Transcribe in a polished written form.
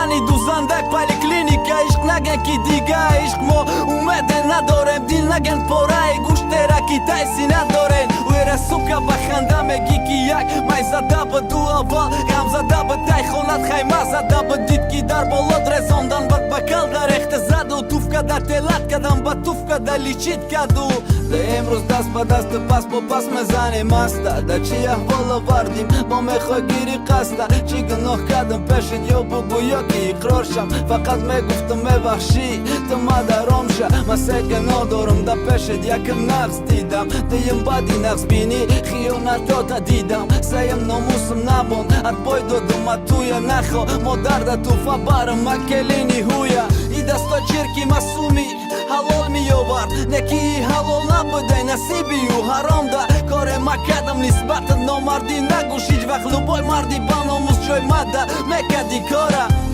Зани дузандак, поликлиника. Ишқ наген, ки дига ишқ мо умеде надорем. Дил наген, пораи гӯштера ки тайси надорем. Уера, сука, ба ханда мегӣ, ки як май зада ба ду, аввал ғам зада ба тай хонат хайма зада ба, дид, ки дар болот резондан, бад бакал дарехта заду туфка да телат кадам, ба туфка да лечить каду. Да имрӯз даст ба дасту пас бо пас мезанем аста. Да чи аҳвол овардим, мо мехоҳ гири қаста. Чӣ гуноҳ кардам пешит, ё бугӯ, ё ки иқрор шам? Фақат мегуфтам: мебахшӣ ту мадаромша. Ма се гуноҳ дорам да пешит: якм, нағз дидам; дуюм, баъди нағзбинӣ хиёнатота дидам; сеюм, номусам набонд, отбой додум а туя. Нахо модарда туфа барам, ма келини ҳуя. И дасто чирки масуми ҳалол меовард, некии ҳалол набудай, насибию ҳаром. Да коре ма кардам нисбата номардӣ нагӯш. Ҳеҷ вақт любой марди ба номус ҷой мада мекади кора.